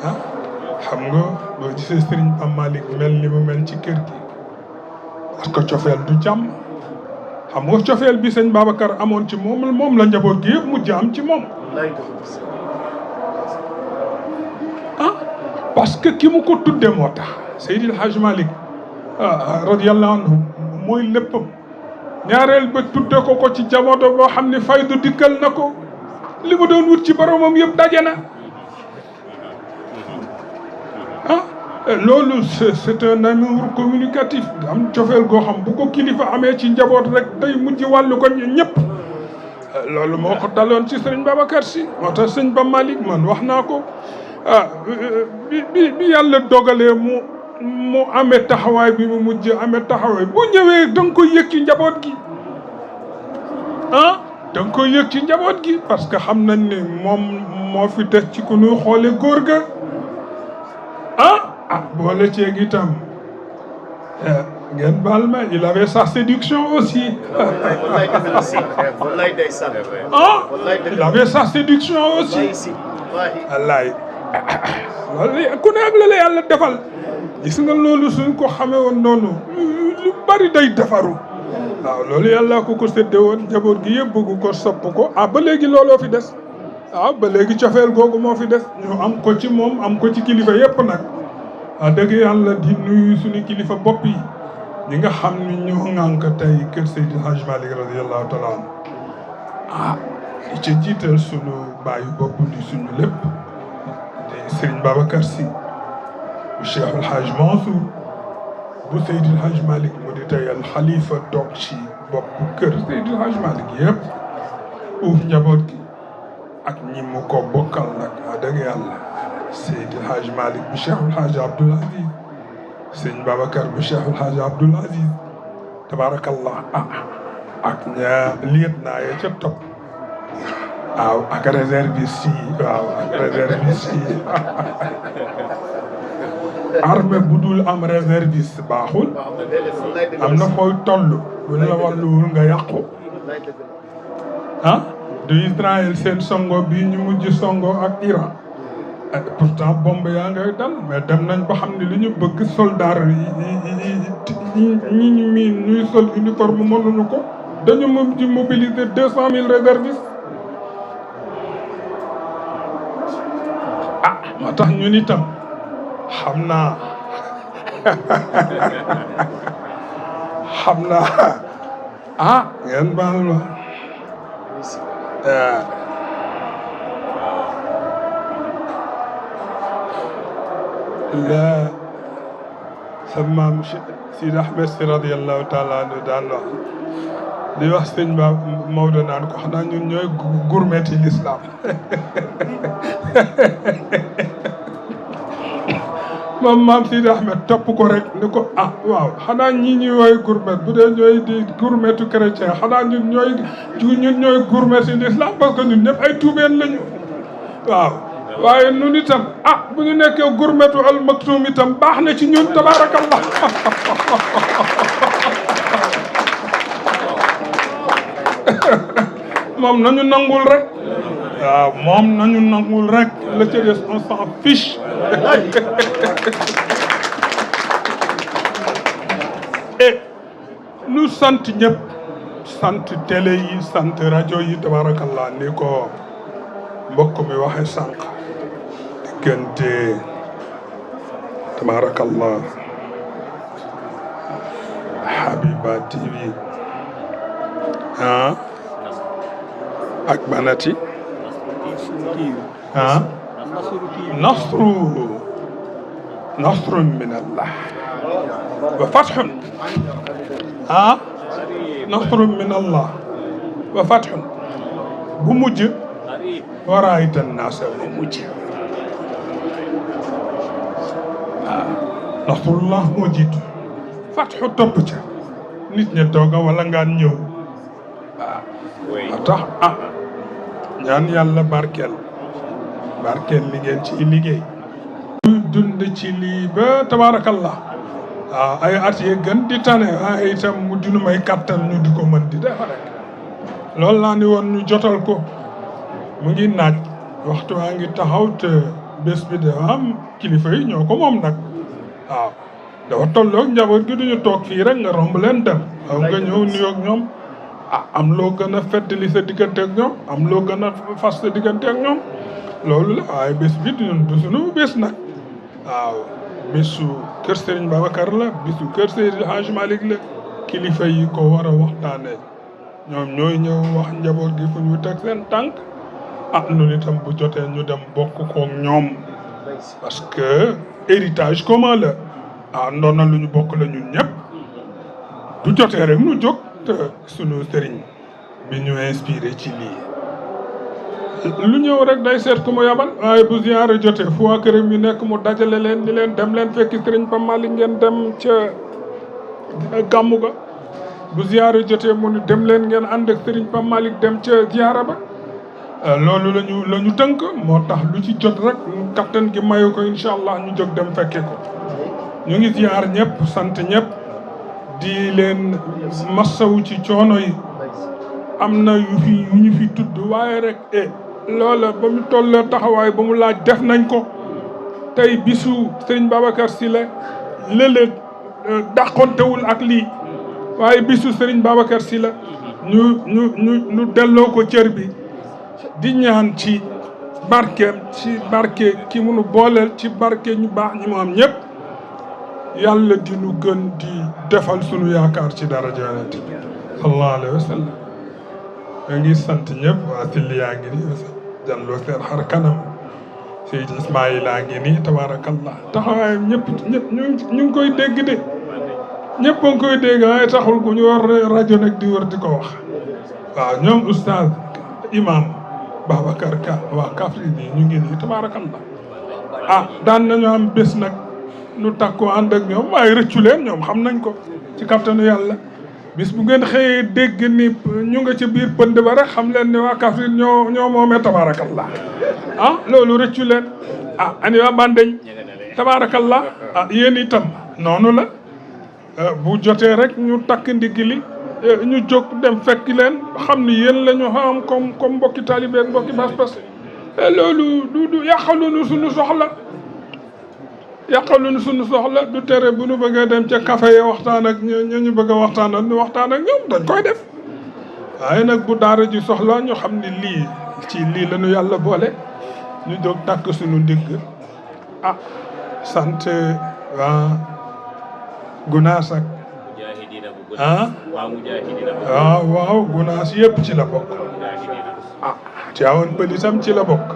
ah xam nga boo gisee Serigne Pape Malick mel ni mu mel ci kër gi parce que cofeel du jàmm xam nga cofeel bi sëñ Babacar amoon ci moom la njaboot gi yëpp mujj am ci moom ah parce que ki mu ko tudde moo tax Seydil Hadj Malick radiyallahu anhu mooy léppam ñaareel ba tudde ko ci jamono boo xam ne faydu dikkal na ko li mu doon wut ci boromam yëpp daje na loolu c'est un amour communicatif am cofeel goo xam bu ko kilifa amee ci njaboot rek day mujj wàllu ko ñëpp loolu moo ko daloon ci sëriñ Babacar Sy moo tax sëñ Ba Malick man wax naa ko bi yàlla dogalee mu amee taxawaay bi mu mujj amee taxawaay bu ñëwee da nga koy yëg ci njaboot gi da nga koy yëg ci njaboot gi parce que xam nañ ne moom moo fi des ci ku ñuy xoole góor ga boole ceeg itam ngeen baal ma il avait sa séduction aussi il avait sa séduction aussi wallaay loolu ku ne ak la la yàlla defal gis nga loolu suñ ko xamee woon noonu lu bari day defaru waaw loolu yàlla ko sédde woon njaboot gi yëpp bëgg ko sopp ko ba léegi looloo fi des ba léegi cofeel googu moo fi des ñu am ko ci moom am ko ci kilifa yëpp nag dëgg yàlla di nuyu suñu kilifa bopp yi ñi nga xam ni ñoo ŋànk tey kër Seydil Hadj Malick radiyallahu taala di ca jiital suñu bàyyi bopp di suñu lépp di Serigne Babacar Sy bu Cheikhul Hadj Mansour bu Seydil Hadj Malick mu di tey al xalifa toog ci bopp kër Seydil Hadj Malick yëpp uuf njaboot gi ak ñi mu ko bokkal nag dëgg yàlla Seydil Hadj Malick bu Cheikhul Hadj Abdoul Aziz sëñ Babacar bu Cheikhul Hadj Abdoul Aziz tabarakallah ak ña liet naa ye ca topp waaw ak réserviste yi waaw ak réserviste yi armée bu dul am réserviste baaxul am na fooy toll bu ñu la wàlluwul nga yàqu du Israël seen songo bii ñu mujj songo ak Iran pourtant bombe yaa ngay dal mais dem nañ ba xam ne li ñu bëgg soldat yi ñi ñu miin ñuy sol uniforme mënuñu ko dañu mën di mobiliser 200,000 réservistes moo tax ñun itam xam naa ngeen baal ma la sa maam Sidi Ahmed Sy radiyallahu taala anhu daan wax di wax sëñ Ba Maodo naan ko xanaa ñun ñooy gourmet yi l'islam moom maam Sidi Ahmed topp ko rek ni ko waaw xanaa ñi ñuy woy gourmet bu dee ñooy di gourmetu chrétien xanaa ñun ñooy gourmet yi l'islam parce que ñun ñëpp ay tuubeen lañu waaw waaye nun itam bu ñu nekkee gourmetu al maktoum itam baax na ci ñun tabarakallah moom nañu nangul rek waaw moom nañu nangul rek la ca des on s'en fiche et nu sant ñëpp sant télé yi sant rajo yi tabarakallah ni ko mbokk mi waxe sànq diggante tabarakallah Habiba TV ak banati nasrun min Allah wa fathun nasrun min Allah wa fathun bu mujj wa ra'ayta an-naasa bu mujj nasrullah moo jiitu fathu topp ca nit ña tooga wala ngaan ñëw tax ñaan yàlla barkeel li ngeen ci liggéey dund ci lii ba tabarakallah ay at yi gën di tane waaye itam mu dinu may kattan ñu di ko mën di def rek loolu laa ni woon ñu jotal ko mu ngi naaj waxtu waa ngi taxaw te bés bi dafa am kilifa yi ñoo ko moom nag waaw dafa tolloog njaboot gi duñu toog fii rek nga romb leen dem waaw nga ñëw nuyoog ñoom am loo gën a feddali sa diggante ak ñoom am loo gën a fas sa diggante ak ñoom loolu la waaye bés bi du sunu bés nag waaw bésu kër Serigne Babacar la bésu kër Seydil Hadj Malick la kilifa yi ko war a waxtaanee ñoom ñooy ñëw wax njaboot gi fu ñu teg seen tànk ñun itam bu jotee ñu dem bokk koog ñoom parce que héritage commun la ndoona lu ñu bokk la ñun ñëpp bu jotee rek ñu jóg te sunu sëriñ bi ñu inspiré ci lii lu ñëw rek day seet ku mu yabal waaye bu ziyaara jotee fu waa këram yi nekk mu dajale leen ni leen dem leen fekki sëriñ Pape Malick ngeen dem ca gàmmu ga bu ziyaara jotee mu ni dem leen ngeen ànd ak sëriñ Pape Malick dem ca ziyaara ba loolu la ñu tënk moo tax lu ci jot rek kattan gi mayu ko incha allah ñu jóg dem fekke ko ñu ngi ziyaar ñëpp sant ñëpp di leen massawu ci coono yi am na yu ñu fi tudd waaye rek loola ba mu toll taxawaay ba mu laaj def nañ ko tey bisu Serigne Babacar Sy la lële dàqontewul ak lii waaye bisu Serigne Babacar Sy la ñu delloo ko cër bi di ñaan ci barkeem ci barke ki munu booleel ci barke ñu baax ñi mu am ñëpp yàlla di nu gën di defal sunu yaakaar ci daraja yonent bi sallallahu alayhi wa sallam ma ngi sant ñëpp waa Tilli yaa ngi nii jàlloo seen xar kanam Seydi Ismaïla ngi nii tabarakallah taxawaayam ñëpp ñu ngi koy dégg de ñëpp a ngi koy dégg waaye taxul ku ñu war rajo nag di wër di ko wax waaw ñoom oustaz imam Babacar Ka waa Kaffrine yi ñu ngi nii tabarakallah daan nañu am bés nag nu takku ànd ak ñoom waaye rëccu leen ñoom xam nañ ko ci kattanu yàlla bis bu ngeen xëyee dégg ni ñu nga ci biir pënd ba rek xam leen ne waa Kaffrine ñoo moomee tabarakallah loolu rëccu leen ani waa Bandeñ tabarakallah yéen itam noonu la bu jotee rek ñu takk ndigg li ñu jóg dem fekk leen xam ni yéen la ñu xam comme mbokki taalibe ak mbokki pas-pas loolu du yàqaluñu suñu soxla yàqaluñu suñu soxla du tere bu ñu bëggee dem ca café ya waxtaan ak ñu bëgg a waxtaan ak ñu waxtaan ak ñoom dañ koy def waaye nag bu daara ji soxla ñu xam ni lii la ñu yàlla boole ñu jóg takk suñu ndigg sant waa Gunaas ak waaw Gunaas yëpp ci la bokk Tivaouane Peulh itam ci la bokk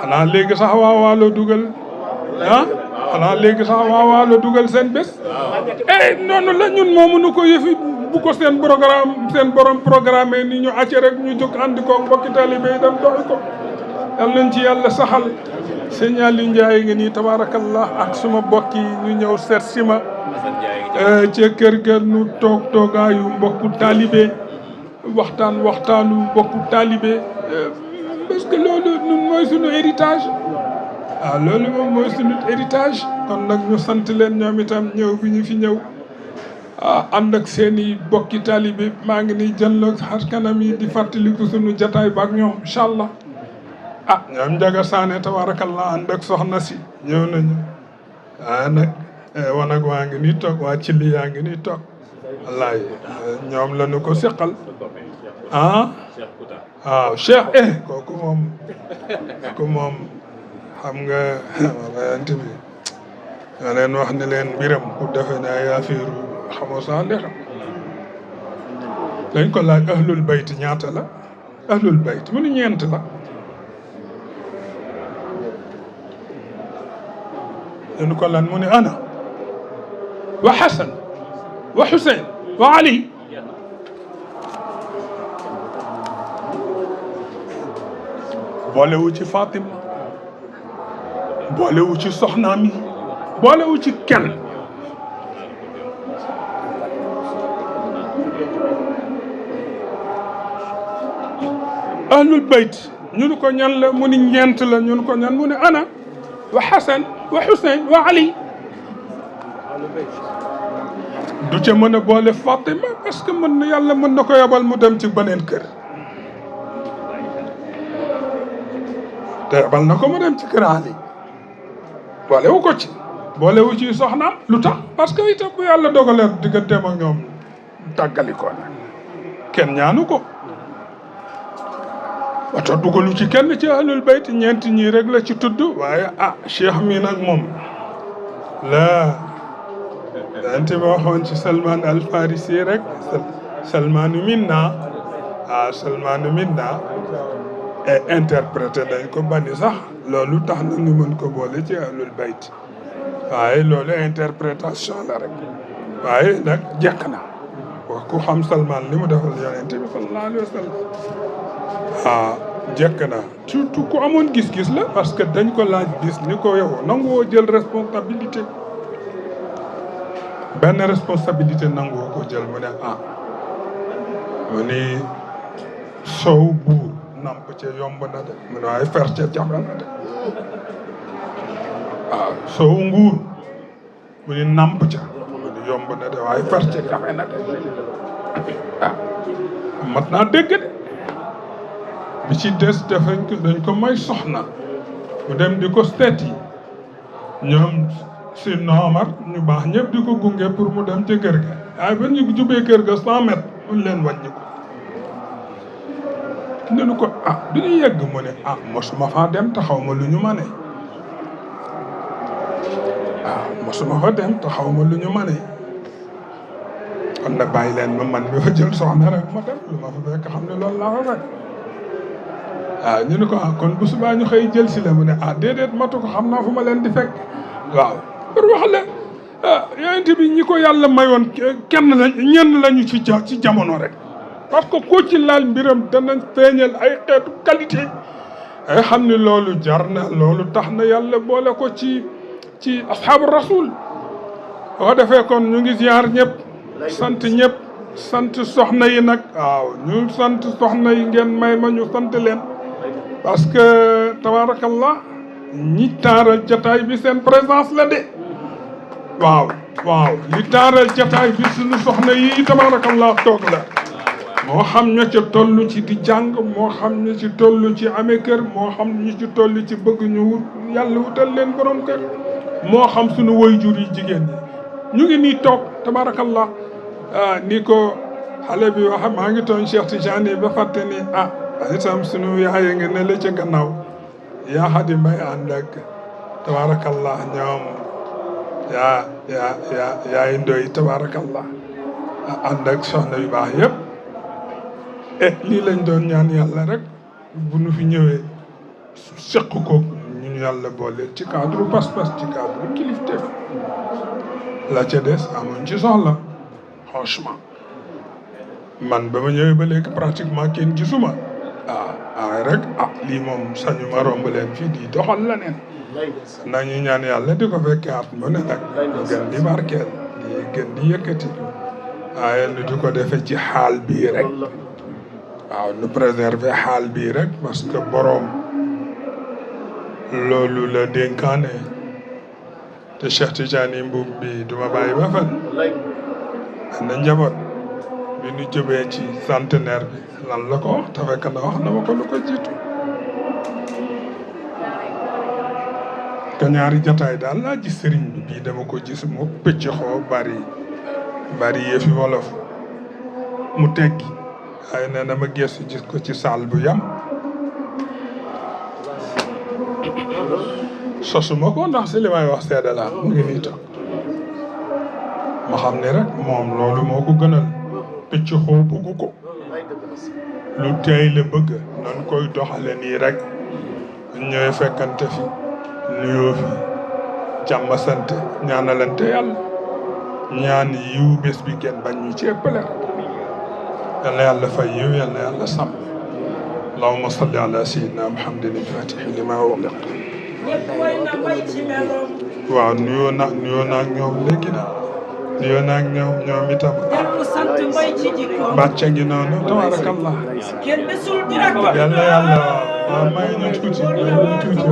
xanaa léegi sax waa Waalo dugal xanaa léegi sax waa Waalo dugal seen bés noonu la ñun moomuñu ko yëfi bu ko seen borom programme ni ñu acce rek ñu jóg ànd ko mbokki taalibe yi dem doxi ko yal nañ ci yàlla saxal sëñ Aliou Ndiaye ngi nii tabarakallah ak suma bokk yi ñu ñëw seet si ma ca kër ga nu toogaayu mbokku taalibe waxtaanu mbokku taalibe parce que loolu ñun mooy suñu héritage loolu moom mooy suñu héritage kon nag ñu sant leen ñoom itam ñëw bi ñu fi ñëw ànd ak seeni bokki taalibe maa ngi ni jënloog xar kanam yi di fàttaliku suñu jataay ba ak ñoom incha allah ñoom Njaga Saane tabarakallah ànd ak soxna si ñëw nañu nag wanag waa ngi nii toog waa Cilli yaa ngi nii toog wallaay ñoom la ñu ko seqal waaw Cheikh kooku moom xam nga bayante bi nga leen wax ne leen mbiram ku defe ne ay affaire xamoo sax li xam dañ ko laaj ahlul bayt ñaata la ahlul bayt mu ni ñeent la dañu ko lan mu ni ana wa Hasan wa Husayn wa Ali boolewu ci Fatima boolewu ci soxnaam yi boolewu ci kenn ahlul bayt ñu ni ko ñan la mu ni ñeent la ñu ni ko ñan mu ni ana wa Hasan wa Husayn wa Ali du ca mën a boole Fatima parce que mën na yàlla mën na ko yabal mu dem ci beneen kër te bal na ko mu dem ci kër Ali boolewu ko ci boolewu ci soxnaam lu tax parce que itam bu yàlla dogalee digganteem ak ñoom tàggali ko nag kenn ñaanu ko wato dugalu ci kenn ci ahlul bayt ñeenti ñii rek la ci tudd waaye cheikh mi nag moom la dante ba waxoon ci Salman al Farisi rek Salmanu minna Salmanu minna et interprété nañ ko bani sax loolu tax na ñu mën ko boole ci ahlul bayt waaye loolu interprétation la rek waaye nag jekk na wax ku xam Salman li mu defal yonente bi sallallahu alayhi wa sallam jekk na surtout ku amoon gis-gis la parce que dañ ko laaj gis ni ko yow nanguwoo jël responsabilité benn responsabilité nanguwoo ko jël mu ne mu ni sow buur namp ca yomb na de mu ne waaye fer ca jafe na de sow nguur mu ni namp ca mu ni yomb na de waaye fer ca jafe na de mat naa dégg de bi ci des dañ ko may soxna mu dem di ko seeti ñoom si noomar ñu baax ñëpp di ko gunge pour mu dem ci kër ga waaye ba ñu jubee kër ga 100 mètres mun leen wàññi ko nenu ko du ñu yegg mu ne mosuma faa dem taxaw ma lu ñu mane mosuma fa dem taxaw ma lu ñu mane kon nag bàyyi leen ma man mi fa jël soxna rek ma dem lu ma fa fekk xam ne loolu laa fa fekk ñu ne ko kon bu subaa ñu xëy jël si la mu ne déedéet matu ko xam naa fu ma leen di fekk waaw pour wax la yonent bi ñi ko yàlla mayoon kenn la ñenn lañu ci jamono rek parce que ku ci laal mbiram danañ feeñal ay xeetu qualité ay xam ne loolu jar na loolu tax na yàlla boole ko ci ashaabu rasul boo defee kon ñu ngi ziar ñëpp sant ñëpp sant soxna yi nag waaw ñu sant soxna yi ngeen may ma ñu sant leen parce que tabarakallah ñi taaral jataay bi seen présence la de waaw li taaral jataay bi suñu soxna yi tabarakallah toog la moo xam ña ca toll ci di jàng moo xam ña ci toll ci amee kër moo xam ñi ci toll ci bëgg ñu wut yàlla wutal leen borom kër moo xam suñu waajur yi jigéen ñi ñu ngi nii toog tabarakallah ni ko xale bi wax maa ngi toon Cheikh Tidiane ba fàtte ni itam sunu yaay nga ne la ca gannaaw yaa xadi mbay ànd ak tabarakallah ñoom yaay ndoy tabarakallah ànd ak soxna yu baax yëpp lii lañ doon ñaan yàlla rek bu nu fi ñëwee seq ko ñun yàlla boole ci cadre pas-pas ci cadre kilifteef la ca des amuñ ci soxla franchement man ba ma ñëwee ba léegi pratiquement kenn gisuma rek lii moom sañu ma romb leen fii di doxal la neen nañu ñaan yàlla di ko fekkee at mu ne nag gën di barkeel di gën di yëkkati waaye nu di ko defee ci xaal bii rek nu préserver xaal bii rek parce que boroom loolu la dénkaane te Cheikh Tidiane Mbuub bi duma bàyyi ba fan na njaboot bi nu jëmee ci centenaire bi lan la ko wax te fekk na wax na ma ko lu ko jiitu te ñaari jataay daal laa gis sëriñ bi bii dama ko gis mu pëcc xoo bari yëfi wolof mu teggi waaye nee na ma gëstu gis ko ci saal bu yam sosuma ko ndax si li may wax seede laa mu ngi nii toog ma xam ne rek moom loolu moo ko gënal pëcc xoo bëggu ko lu teey la bëgg nan koy doxale nii rek ñooy fekkante fi nuyoo fi jàmm sant ñaanalante yàlla ñaan yiw bés bi kenn bañ ñu ci ëppale yal na yàlla fay yiw yal na yàlla sàmm allahumma salli ala sayyidina muhammadin al-fatihi lima ughliq waaw nuyoo naag ñoom léegi na nuyoo naag ñoom itam bàcca ngi noonu tabarakallah yal na yàlla may ñu tuuti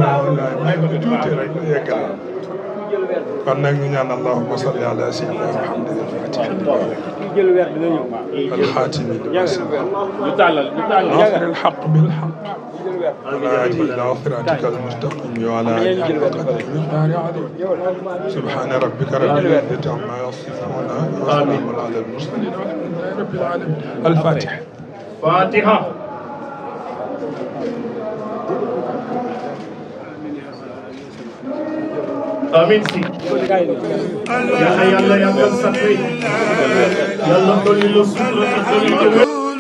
waaw may ñu tuuti rek yeggal kon nag ñu ñaan allahumma salli ala sayyidina Muhammadin al-Fatih al-Khatim ناصر الحق بالحق والهادي إلى صراطك المستقيم وعلى آله حق قدره ومقداره عظيم سبحان ربك رب العزة عما يصفون وسلام على المرسلين والحمد لله رب العالمين الفاتحة فاتحة آمين سي يا حي الله يا من صفي يلا قولي له سبحان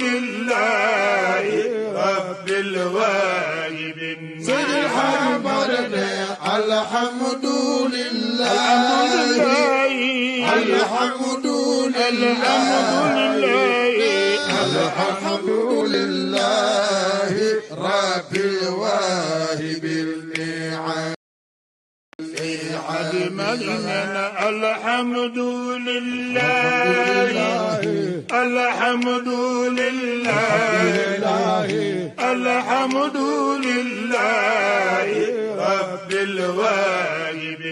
لله رب الواجب سيد الحمد الحمد لله الحمد لله رب الواهب النعم عدمنا الحمد لله الحمد لله الحمد لله رب الواهب